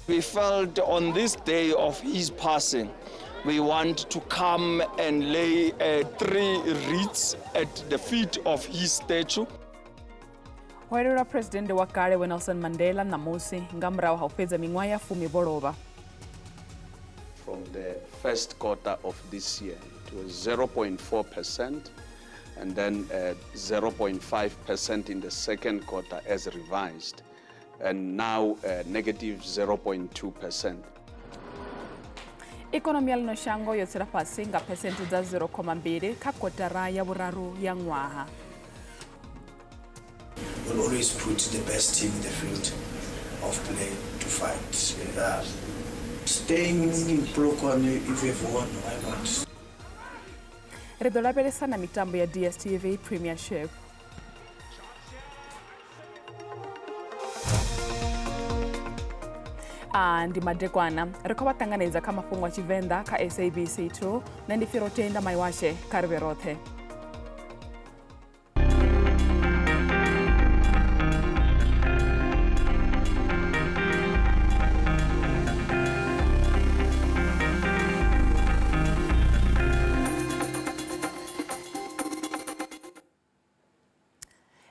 We felt on this day of his passing, we want to come and lay 3 wreaths at the feet of his statue. Ho elelwa Phresidennde wa kale Vho Nelson Mandela ṋamusi nga murahu ha u fhedza miṅwaha ya fumi vho lovha. From the first quarter of this year, it was 0.4% and then 0.5% in the second quarter as revised, and now negative 0.2%. Ikonomi ya ḽino shango yo tsela fhasi nga phesenthe dza 0,2 kha kotara ya vhuraru ya ṅwaha. We'll always put the best team in the field of play to fight. Staying in Polokwane, if we have won, why not? Ri ḓo lavhelesa na mitambo ya DStv Premiership. A ndi madekwana ri khou vha ṱanganedza kha mafhungo a Tshivenḓa kha SABC 2. Nṋe ndi Firotenda Maiwashe, kha ri vhe roṱhe.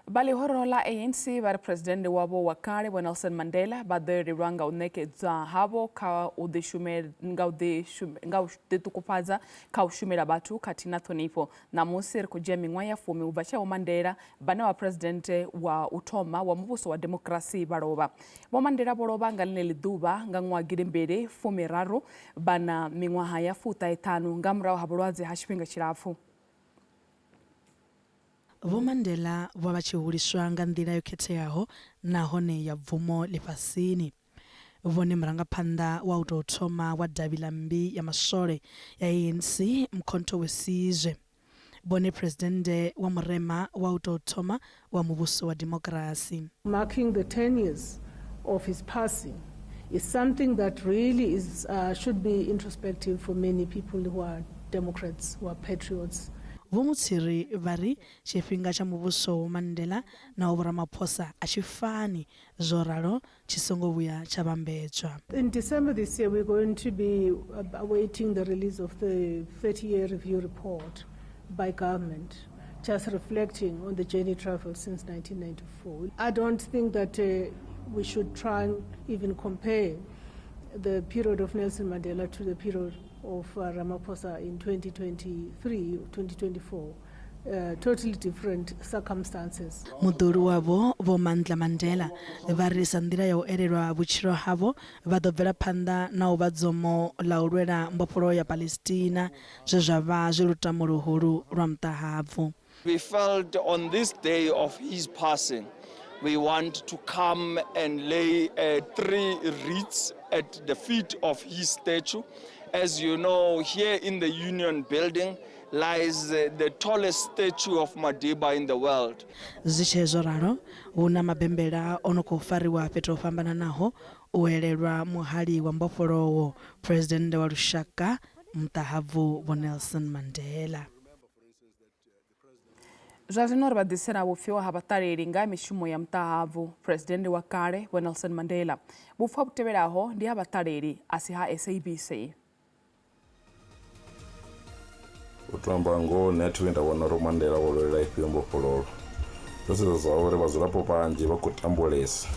Vha ḽihoro ḽa ANC vha ri phresidennde wavho wa kale Vho Nelson Mandela vha ḓo elelwa nga u ṋekedzwa havho kha u nga u ḓiṱukufhadza kha u shumela vhathu khathihi na ṱhonifho. Ṋamusi ri khou dzhia miṅwaha ya fumi u bva tshe Vho Mandela vhane vha phresidennde wa u thoma wa muvhuso wa demokirasi vha lovha. Vho Mandela vho lovha nga ḽeneḽi ḓuvha nga ṅwaha 2013 vha na miṅwaha ya 95 nga murahu ha vhulwadze ha tshifhinga tshilapfu. Vho Mandela vho vha vha tshi huliswa nga nḓila yo khetheaho nahone ya bvumo ḽifhasini. Vhone murangaphanḓa wa u tou thoma wa davhi ḽa mmbi ya maswole ya ANC Mkhonto we Sizwe. Vhone phresidennde wa murema wa u tou thoma wa muvhuso wa dimokirasi. Marking the 10 years of his passing is something that really is, should be introspective for many people who are Democrats, who are patriots. Vho Motsiri vha ri tshifhinga tsha muvhuso wa Mandela na wa Vho Ramaphosa a tshi fani, zwo ralo tshi songo vhuya tsha vhambedzwa. In December this year we're going to be awaiting the release of the 30-year review report by government, just reflecting on the journey traveled since 1994. I don't think that we should try and even compare the period of Nelson Mandela to the period of Ramaphosa in 2023, 2024. Totally different circumstances. Muḓulu wavho Vho Mandla Mandela vha ri sa nḓila ya u elelwa vhutshilo havho vha ḓo bvela phanḓa na u vha dzomo ḽa u lwela mbofholowo ya Palestina zwe zwa vha zwi lutamo luhulu lwa muṱahabvu. We felt on this day of his passing we want to come and lay 3 wreaths at the feet of his statue. As you know, here in the Union Building lies the tallest statue of Madiba in the world. Zwi tshee zwo ralo, hu na mabembela o no khou fariwa fhethu ho fhambananaho u elelwa muhali wa mbofholowo, Phresidennde wa lushaka muṱahabvu Vho Nelson Mandela. Zwa zwino ri vha ḓisela vhupfiwa ha vhaṱaleli nga mishumo ya muṱahabvu Phresidennde wa kale Vho Nelson Mandela. Vhupfiwa vhu tevhelaho ndi ha vhaṱaleli a si ha SABC. U tou amba ngoho nṋe a thi vhuyi nda vhona uri Mandela wo lwela ifhio mbofholowo. Ndo sedza zwa uri vhadzulapo vhanzhi vha khou tambulesa,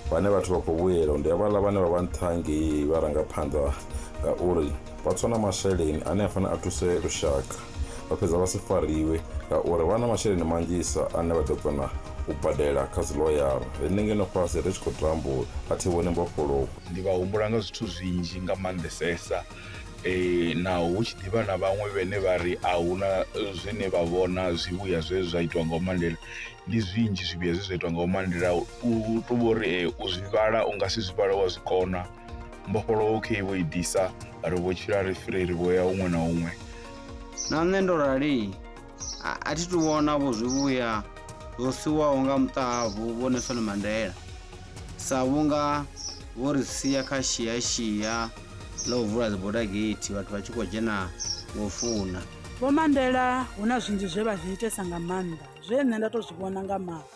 vhane vhathu vha khou vhuyelwa ndi havhaḽa vhane vha vha nṱha ngei vharangaphanḓa ngauri vha tswa na masheleni ane a fanela a thuse lushaka vha fhedza vha si fariwe ngauri vha na masheleni manzhisa ane vha ḓo kona u badela kha dzi ḽoyara. Riṋe ngeno fhasi ri tshi khou tambula a thi vhoni mbofholowo. Ndi vha humbula nga zwithu zwinzhi nga maanḓesesa naho hu tshi ḓivha na vhaṅwe vhane vha ri a hu na zwine vha vhona zwivhuya zwe zwa itwa nga Mandela ndi zwinzhi zwivhuya zwe zwa itwa nga Mandela u to vhori u zwi vhala u nga si zwi vhale wa zwi kona mbofholowo khe vho i ḓisa ri vho tshila ri free ri vho ya huṅwe na huṅwe. Na nṋe ndo rali a thi tu vhona vho zwivhuya zwo siwaho nga muṱahabvu Vho Nelson Mandela sa vhunga vho ri sia kha shiashia ḽa u vula dzi border gate vhathu vha tshi khou dzhena ngo funa. Vho Mandela hu na zwinzhi zwe vha zwi itesa nga maanḓa zwe nṋe nda to zwi vhona nga maṱo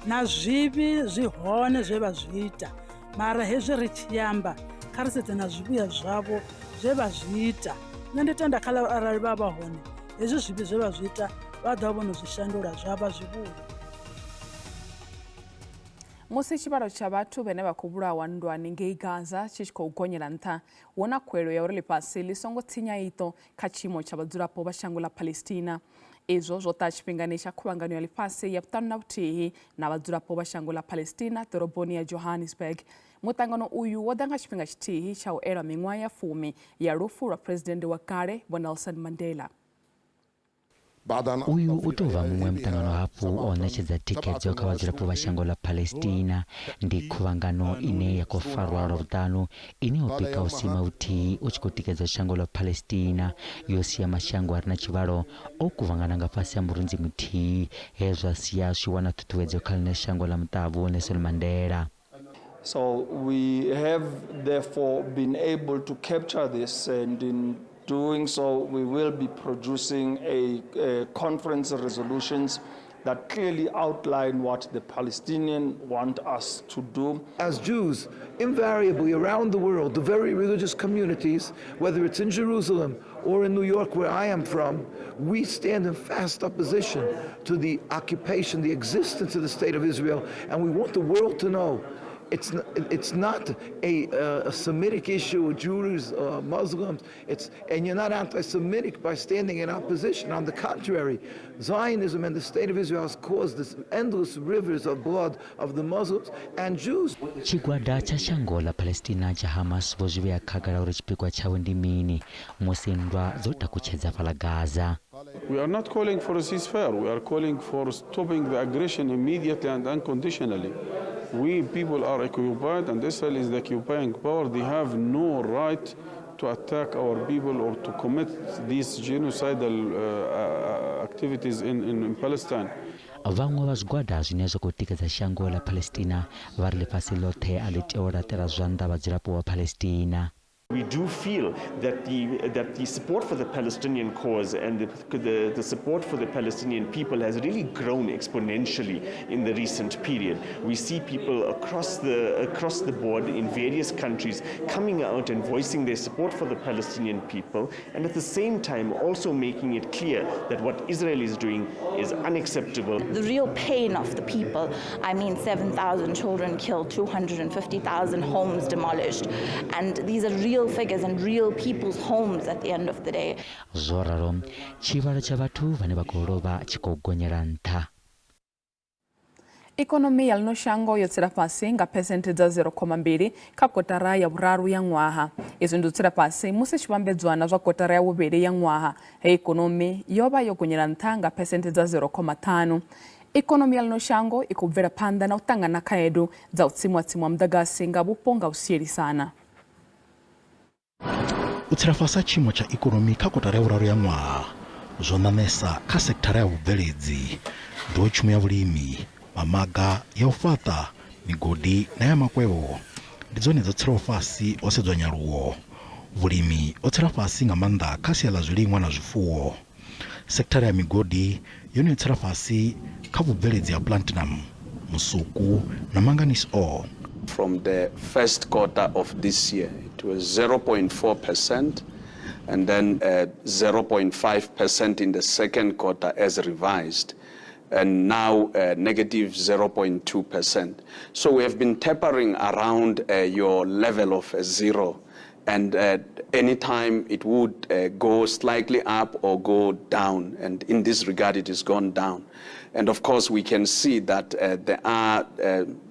na zwivhi zwi hone zwe vha zwi ita. Mara hezwi ri tshi amba kha ri sedze na zwivhuya zwavho zwe vha zwi ita. Nṋe ndi tenda kha ḽa arali vha vha hone hezwi zwivhi zwe vha zwi ita vha ḓo vha vho no zwi shandula zwa vha zwivhuya. Musi tshivhalo tsha vhathu vhane vha khou vhulawa nndwani ngei Gaza tshi tshi khou gonyela nṱha, hu na khuwelelo ya uri ḽifhasi ḽi songo tsinya iṱo kha tshiimo tsha vhadzulapo vha shango ḽa Palestina. Izwo zwo ṱaha tshifhingani tsha khuvhangano ya ḽifhasi ya vhuṱanu na vhuthihi na vhadzulapo vha shango ḽa Palestina ḓoroboni ya Johannesburg. Muṱangano uyu wo ḓa nga tshifhinga tshithihi tsha u ela miṅwaha ya fumi ya lufu lwa phresidennde wa kale Vho Nelson Mandela. Uyu u tou vha muṅwe muṱangano hafhu wa u ṋetshedza thikhedzo kha vhadzulapo vha shango ḽa Palestina. Ndi khuvhangano ine ya khou farwa lwa vhuṱanu ine u pika u sima vhuthihi u tshi khou tikedza shango ḽa Palestina. Yo sia mashango a re na tshivhalo o kuvhangana nga fhasi ha murunzi muthihi, he zwa sia zwi tshi wana ṱhuṱhuwedzo kha ḽine shango ḽa muṱavhu Nelson Mandela. So we have therefore been able to capture this, and in doing so we will be producing a conference resolutions that clearly outline what the Palestinians want us to do. As Jews, invariably around the world, the very religious communities, whether it's in Jerusalem or in New York where I am from, we stand in fast opposition to the occupation, the existence of the State of Israel, and we want the world to know it's not a Semitic issue, Jews, Muslims, and you're not anti-Semitic by standing in opposition. On the contrary, Zionism and the State of Israel has caused this endless rivers of blood of the Muslims and Jews. Tshigwada tsha shango ḽa Palestina tsha Hamas vho zwi vhea khagala uri tshipikwa tshavho ndi mini musi nndwa dzo takutshedza fhaḽa Gaza. We are not calling for a ceasefire. We are calling for stopping the aggression immediately and unconditionally. We people are occupied and Israel is the occupying power. They have no right to attack our people or to commit these genocidal activities in Palestine. Vhaṅwe vha zwigwada zwine zwa khou tikedza shango ḽa Palestina vha ri ḽifhasi ḽoṱhe a ḽi tea u laṱela zwanḓa vhadzulapo vha Palestina. We do feel that the support for the Palestinian cause and the support for the Palestinian people has really grown exponentially in the recent period. We see people across the board in various countries coming out and voicing their support for the Palestinian people, and at the same time also making it clear that what Israel is doing is unacceptable. The real pain of the people, I mean 7,000 children killed, 250,000 homes demolished, and these are real figures and real people's homes at the end of the day. Zwo ralo, tshivhalo tsha vhathu vhane vha khou lovha tshi khou gonyela nṱha. Ikonomi ya ḽino shango yo tsela fhasi nga phesenthe dza 0,2 kha kotara ya vhuraru ya ṅwaha. Izwi ndi u tsela fhasi musi tshi vhambedzwa na zwa kotara ya vhuvhili ya ṅwaha. He ikonomi yo vha yo gonyela nṱha nga phesenthe dza 0,5. Ikonomi ya ḽino shango i khou bvela phanḓa na u ṱangana khaedu dza u tsiṅwa-tsiṅwa muḓagasi nga vhupo nga u sielisana. U tsela fhasi ha tshiimo tsha ikonomi kha kotara ya vhuraru ya ṅwaha zwo ṋaṋesa kha sekithara ya vhubveledzi, nḓowetshumo ya vhulimi, mamaga, ya u fhaṱa, migodi na ya makwevho ndi dzone dzo tselaho fhasi ho sedzwa nyaluwo. Vhulimi ho tsela fhasi nga maanḓa kha sia ḽa zwiliṅwa na zwifuwo. Sekithara ya migodi yone yo tsela fhasi kha vhubveledzi ha platinum, musuku na manganese ore. From the first quarter of this year, it was 0.4% and then 0.5% in the second quarter as revised, and now negative 0.2%. So we have been tapering around your level of zero, and any time it would go slightly up or go down, and in this regard it has gone down. And of course we can see that there are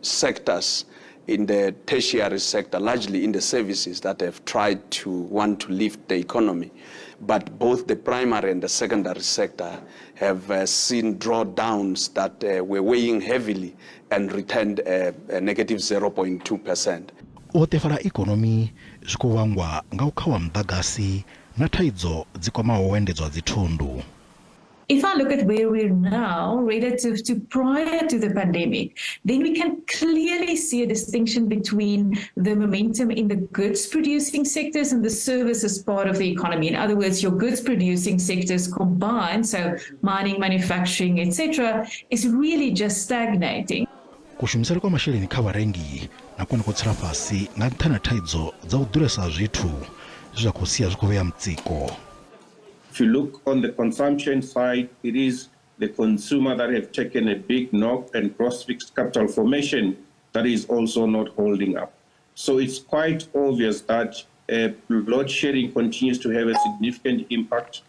sectors in the tertiary sector, largely in the services, that have tried to want to lift the economy. But both the primary and the secondary sector have seen drawdowns that were weighing heavily and returned a negative 0.2%. U tefala ikonomi zwi khou vhangwa nga u khawa muḓagasi na thaidzo dzi kwamaho u endedzwa dzithundu. If I look at where we're now relative to prior to the pandemic, then we can clearly see a distinction between the momentum in the goods producing sectors and the services part of the economy. In other words, your goods producing sectors combined, so mining, manufacturing, etc., is really just stagnating. Kushumisele kwa masheleni kha vharengi na kwone kwo tsela fhasi nga nṱhani ha thaidzo dza u ḓuresa ha zwithu zwe zwa khou sia zwi khou vhea mutsiko. If you look on the consumption side, it is the consumer that have taken a big knock, and gross fixed capital formation that is also not holding up. So it's quite obvious that load shedding continues to have a significant impact.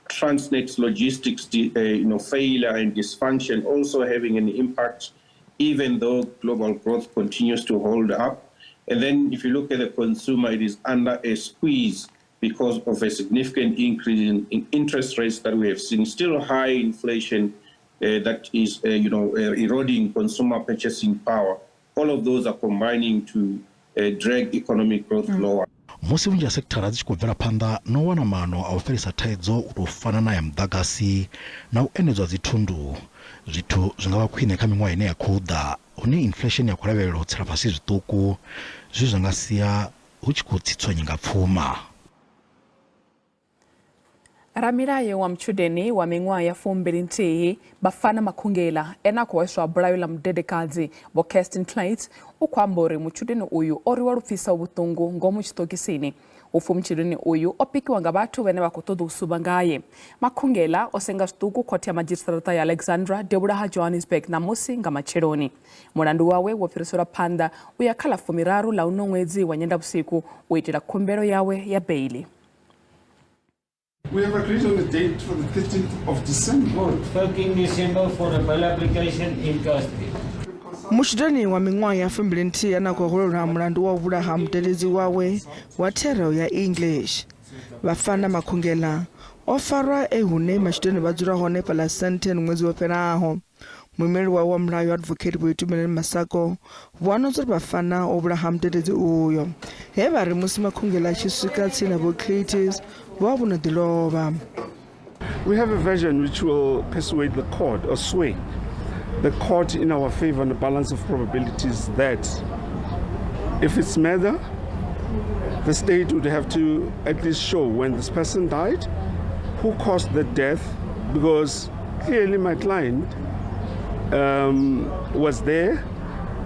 Transnet's logistics failure and dysfunction also having an impact, even though global growth continues to hold up. And then if you look at the consumer, it is under a squeeze because of a significant increase in interest rates that we have seen, still high inflation that is eroding consumer purchasing power. All of those are combining to drag economic growth lower. Musi vhunzhi ha sekithara dzi tshi khou bvela phanḓa na u wana maano a u fhelisa thaidzo u tou fana na ya muḓagasi na u endedzwa dzithundu, zwithu zwi nga vha khwine kha miṅwaha ine ya khou ḓa hune inflesheni ya khou lavhelelwa u tsela fhasi zwiṱuku, zwe zwa nga sia hu tshi khou tsitswa nyingapfuma. Ramilayo wa mutshudeni wa miṅwaha ya 21 Bafana Makhungela ene a khou hweswa bulayo ḽa mudedekadzi Vho Kirsten Kluyts u khou amba uri mutshudeni uyu o rwiwa lupfisaho vhuṱungu ngomu tshiṱokisini. Upfi mutshudeni uyu o pikiwa nga vhathu vhane vha khou ṱoḓa u suvha ngaye. Makhungela o senga zwiṱuku khothe ya madzhisiṱiraṱa ya Alexandra devhula ha Johannesburg ṋamusi nga matsheloni. Mulandu wawe wo fhiriselwa phanḓa u ya kha ḽa 30 ḽa uno ṅwedzi wa Nyendavhusiku u itela khumbelo yawe ya beili. We have agreed on a date for the 13th of December. 13 December for a bail application in custody. Mutshudeni wa miṅwaha ya 21 ane a khou hwelelwa mulandu wa u vhulaha mudededzi wawe wa thero ya English, Bafana Makhungela, o farwa e hune matshudeni vha dzula hone fhaḽa Sandton ṅwedzi wo fhelaho. Muimeli wawe wa mulayo Advocate Vho Itumeleng Masako vho anonsa uri Bafana o vhulaha mudededzi uyo, he vha ri musi Makhungela a tshi swika tsini na Vho Claytis vho vha vho no ḓi lovha. We have a version which will persuade the court or sway the court in our favor on the balance of probabilities that if it's murder, the state would have to at least show when this person died, who caused the death, because clearly my client was there,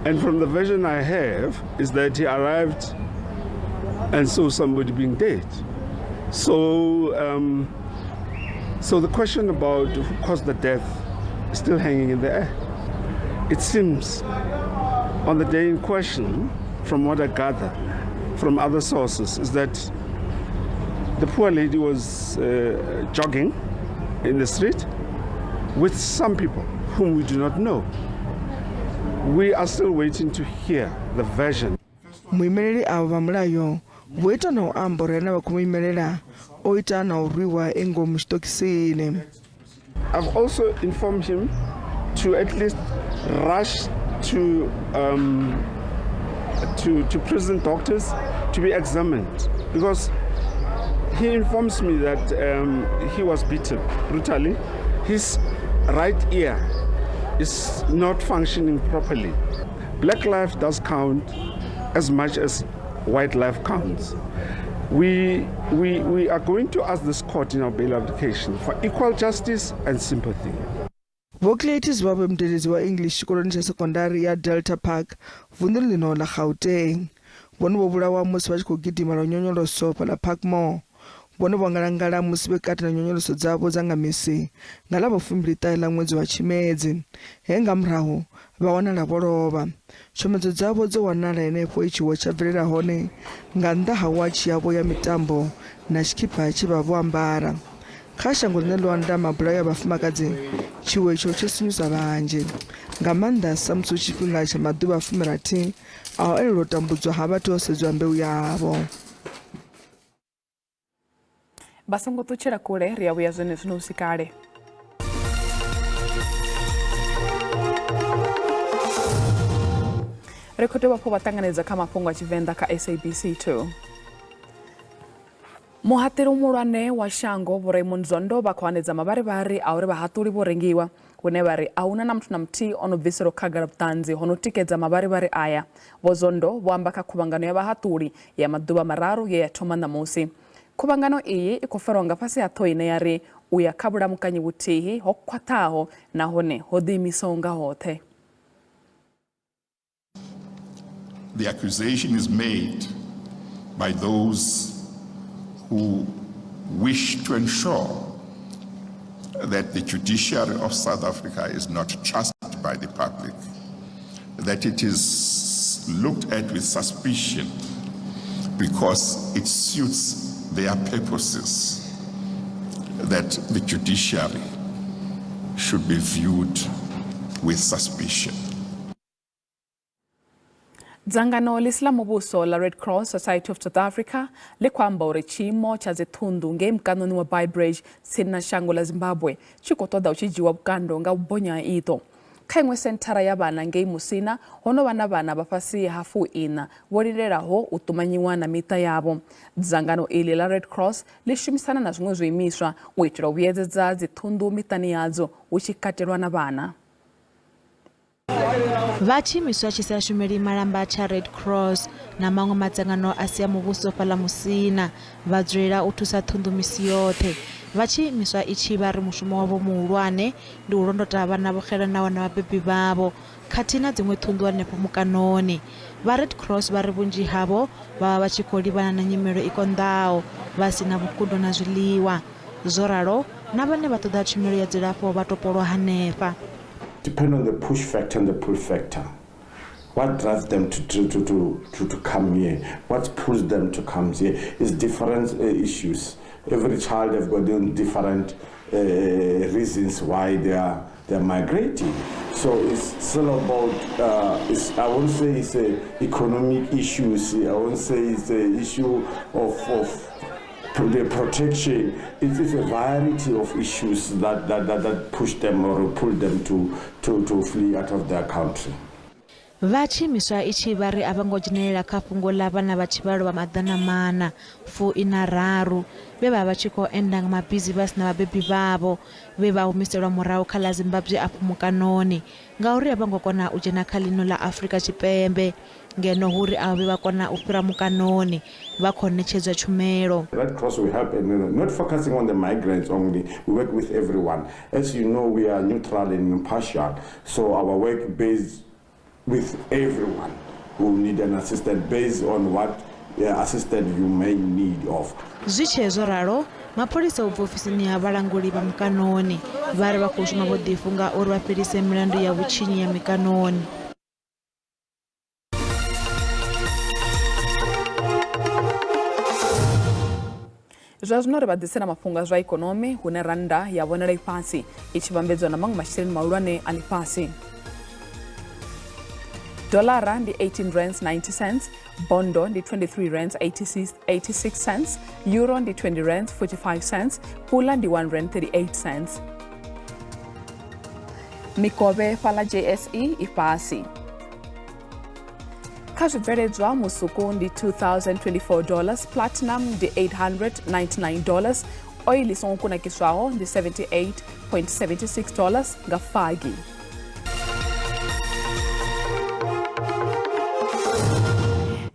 and from the version I have is that he arrived and saw somebody being dead. So the question about who caused the death is still hanging in the air. It seems on the day in question, from what I gather from other sources, is that the poor lady was jogging in the street with some people whom we do not know. We are still waiting to hear the version. Muimeleli avho vha mulayo vho ita na u amba uri ane vha khou mu imelela o ita na u rwiwa e ngomu tshiṱokisini. I've also informed him to at least rush to prison doctors to be examined, because he informs me that he was beaten brutally. His right ear is not functioning properly. Black life does count as much as white life counts. We are going to ask this court in our bail application for equal justice and sympathy. Vho Claytis vha vhe mudededzi wa English tshikoloni tsha sekondari ya Delta Park vunḓuni ḽino ḽa Gauteng. Vhone vho vhulawa musi vha tshi khou gidima lwa nyonyoloso fhaḽa Parkmore. Vhone vho ngalangala musi vhe kati na nyonyoloso dzavho dza nga misi nga ḽa 29 ḽa ṅwedzi wa Tshimedzi, he nga murahu vha wanala vho lovha. Tshomedzo dzavho dzo wanala henefho itshiwo tsha bvelela hone nga nnḓa ha watshi yavho ya mitambo na tshikhipha tshe vha vho ambara. Kha shango ḽine ḽo anda mabulayo a vhafumakadzi, tshiwo itsho tsho sinyusa vhanzhi, nga maanḓa sa musi hu tshifhinga tsha maḓuvha 60 a u elelwa u tambudzwa ha vhathu ho sedzwa mbeu yavho. Vha songo ṱutshela kule, ri a vhuya zwenezwino hu si kale. Ri khou dovha hafhu vha ṱanganedza kha mafhungo a Tshivenḓa kha SABC 2. Muhaṱeli muhulwane wa shango Vho Raymond Zondo vha khou hanedza mavharivhari a uri vhahaṱuli vho rengiwa, hune vha ri a huna na muthu na muthihi o no bviselwa khagala vhuṱanzi ho no tikedza mavharivhari aya. Vho Zondo vho amba kha khuvhangano ya vhahaṱuli ya maḓuvha mararu ye ya thoma ṋamusi. Khuvhangano iyi i khou farwa nga fhasi ha ṱhoho ine ya ri u ya kha vhulamukanyi vhuthihi ho khwaṱhaho nahone ho ḓiimisaho nga hoṱhe. The accusation is made by those who wish to ensure that the judiciary of South Africa is not trusted by the public, that it is looked at with suspicion because it suits their purposes, that the judiciary should be viewed with suspicion. Dzangano ḽi si ḽa muvhuso ḽa Red Cross Society of South Africa ḽi khou amba uri tshiimo tsha dziṱhunḓu ngei mukanoni wa Beitbridge tsini na shango ḽa Zimbabwe tshi khou ṱoḓa u tshi dzhiwa vhukando nga u bonya ha iṱo. Kha iṅwe senthara ya vhana ngei Musina ho no vha na vhana vha fhasi ha 40 vho lindelaho u ṱumanyiwa na miṱa yavho. Dzangano iḽi ḽa Red Cross ḽi shumisana na zwiṅwe zwiimiswa u itela u vhuyedzedza dziṱhunḓu miṱani yadzo hu tshi katelwa na vhana. Vha tshiimiswa tshi sa shumeli malamba tsha Red Cross na maṅwe madzangano a si a muvhuso fhaḽa Musina vha dzulela u thusa ṱhunḓu misi yoṱhe. Vha tshiimiswa itshi vha ri mushumo wavho muhulwane ndi u londota vhana vho xelanaho na vhabebi vhavho khathihi na dziṅwe ṱhunḓu hanefho mukanoni. Vha Red Cross vha ri vhunzhi havho vha vha vha tshi khou livhana na nyimelo i konḓaho, vha si na vhukundo na zwiḽiwa. Zwo ralo, na vhane vha ṱoḓa tshumelo ya dzilafho vha topolwa hanefha. Depend on the push factor and the pull factor. What drives them to come here? What pulls them to come here is different issues. Every child have got their own different reasons why they are migrating. So it's still about, I won't say it's a economic issues. I won't say it's an issue of the protection. It's a variety of issues that push them or pull them to flee out of their country. Vha tshiimiswa itshi vha ri a vho ngo dzhenelela kha fhungo ḽa vhana vha tshivhalo vha 443 vhe vha vha tshi khou enda nga mabisi vha si na vhabebi vhavho vhe vha humiselwa murahu kha ḽa Zimbabwe afho mukanoni ngauri a vho ngo kona u dzhena kha ḽino ḽa Afrika Tshipembe ngeno hu ri avho vhe vha kona u fhira mukanoni vha khou ṋetshedzwa tshumelo. Red Cross we help, and not focusing on the migrants only, we work with everyone. As you know, we are neutral and impartial, so our work based with everyone who need an assistant based on what assistant you may need of. Zwi tshee zwo ralo, mapholisa u bva ofisini ya vhalanguli vha mukanoni vha ri vha khou shuma vho ḓifunga uri vha fhelise milandu ya vhutshinyi ya mikanoni. Zwa zwino ri vha ḓisela mafhungo a zwa ikonomi hune rannda ya vhonala i fhasi i tshi vhambedzwa na maṅwe masheleni mahulwane a ḽifhasi. Dollara ndi 18 rands 90 cents, bondo ndi 23 rands 86 cents, euro ndi 20 rands 45 cents, pula ndi 1 rand 38 cents. Mikovhe fhaḽa JSE i fhasi. Kha zwibveledzwa musuku ndi $2,024, platinum ndi $899, oil i songo kunakiswaho ndi $78.76 nga fagi.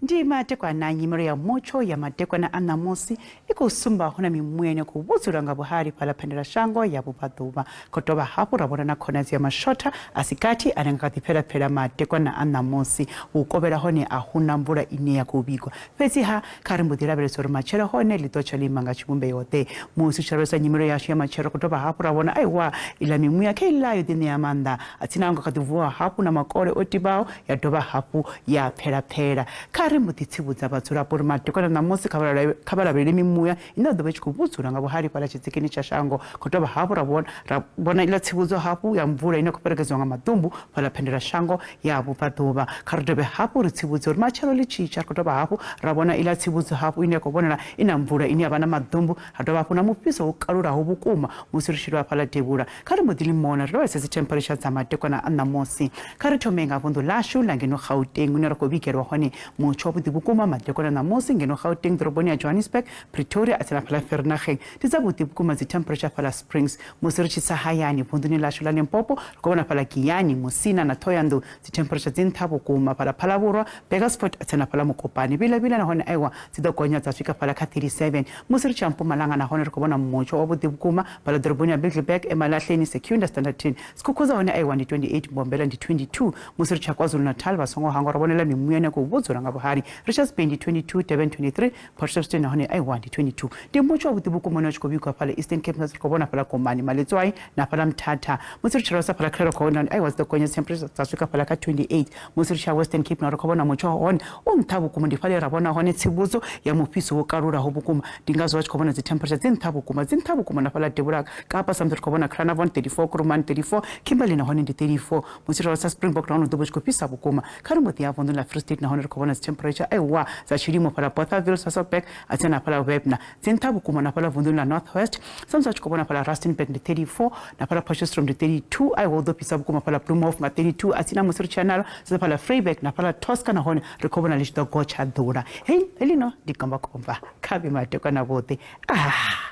Ndi matekwana nyimelo ya mutsho ya matekwana a ṋamusi i khou sumba hu na mimuya ine khou vhudzulwa nga vhuhali fhaḽa phendela-shango ya vhubvaḓuvha. Khou dovha hafhu ra vhona na khonadzeo ya mashotha a si gathi ane nga kha ḓi phelapfhela matekwana a ṋamusi. Vhukovhela hone a hu na mvula ine ya khou vhigwa, fhedziha kha ri mbo ḓi lavhelesa uri matshelo hone ḽi ḓo tsha ḽi ima nga tshivhumbeo ḓe. Musi u tshi lavhelesa nyimelo yashu ya matshelo, khou dovha hafhu ra vhona aiwa iḽa mimuya kha iḽa yo ḓi ṋea maanḓa a tsina nga kha ḓi vuwa hafhu na makole o tibaho ya dovha hafhu ya phelapfhela. Kha ri mbo ḓi tsivhudza vhadzulapo uri madekwana ṋamusi kha vha lavhelele mimuya ine ya ḓo vha i tshi khou vhudzula nga vhuhali fhaḽa tshidzikini tsha shango. Khou dovha hafhu ra vhona iḽa tsivhudzo hafhu ya mvula ine ya khou fhelekedziwa nga maḓumbu fhaḽa phendela-shango ya vhubvaḓuvha. Kha ri dovhe hafhu ri tsivhudze uri matshelo ḽi tshi tsha ri khou dovha hafhu ra vhona iḽa tsivhudzo hafhu ine ya khou vhonala i na mvula ine ya vha na maḓumbu, ha dovha hafhu na mufhiso wo kalulaho vhukuma musi ri tshi livha fhaḽa devhula. Kha ri mbo ḓi limona ri lavhelese dzi temperature dza madekwana a ṋamusi. Kha ri thome nga vunḓu ḽashu ḽa ngeno Gauteng hune ra khou vhigelwa hone mutsho mutsho wavhuḓi vhukuma madekwana ṋamusi ngeno Gauteng ḓoroboni ya Johannesburg, Pretoria a tsena fhaḽa Vereeniging ndi dzavhuḓi vhukuma dzi temperature fhaḽa Springs. Musi ri tshi tsa hayani vunḓuni ḽashu ḽa Limpopo ri khou vhona fhaḽa Giyani, Musina na Thohoyandou dzi temperature dzi nṱha vhukuma fhaḽa Phalavhurwa, Burgersfort a tsena fhaḽa Mokopane, Vila-Vila nahone aiwa dzi ḓo gonya dza swika fhaḽa kha 37. Musi ri tshi ya Mpumalanga nahone ri khou vhona mutsho wavhuḓi vhukuma fhaḽa ḓoroboni ya Middelburg, Emalahleni, Secunda, Standerton, Skukuza hone aiwa ndi 28, Mbombela ndi 22. Musi ri tshi ya KwaZulu-Natal vha songo hangwa ro vhonela mimuya ine ya khou vhudzula nga vhuhali, Richards Bay ndi 22, Durban 23, Port Shepstone nahone aiwa ndi 22. Ndi mutsho wavhuḓi vhukuma une wa tshi khou vhigwa fhaḽa Eastern Cape ri khou vhona fhaḽa Komani, Maletswai na fhaḽa Mthatha. Musi ri tshi rosa fhaḽa Klerokho nahone aiwa dzi ḓo gonya temperature dza swika fhaḽa kha 28. Musi ri tshi ya Western Cape na ri khou vhona mutsho wa hone u nṱha vhukuma ndi fhaḽa he ra vhona hone tsivhudzo ya mufhiso wo kalulaho vhukuma ndi ngazwo vha tshi khou vhona dzi temperature dzi nṱha vhukuma dzi nṱha vhukuma na fhaḽa devhula Kapa samusi ri khou vhona Carnarvon 34, Kuruman 34, Kimberley nahone ndi 34. Musi ri rosa Springbok nahone u ḓo vha u tshi khou fhisa vhukuma. Kha ri mbo ḓi ya vunḓuni ḽa Free State nahone ri khou vhona dzi temperature aiwa dza tshilimo fhaḽa Bothaville, Sasolburg a tsini na fhaḽa Webner dzi nṱha vhukuma na fhaḽa vunḓuni ḽa North West samusi vha tshi khou vhona fhaḽa Rustenburg ndi 34 na fhaḽa Potchefstroom ndi 32 aiwa hu ḓo fhisa vhukuma fhaḽa Bloemhof nga 32 a tsini musi ri tshi ya nalo dzi fhaḽa Vryburg na fhaḽa Tosca nahone ri khou vhona ḽi tshi ḓo gotsha ḓula. Hei heḽino ndi gombakomba kha vhe madekwana vhuḓi. Ah.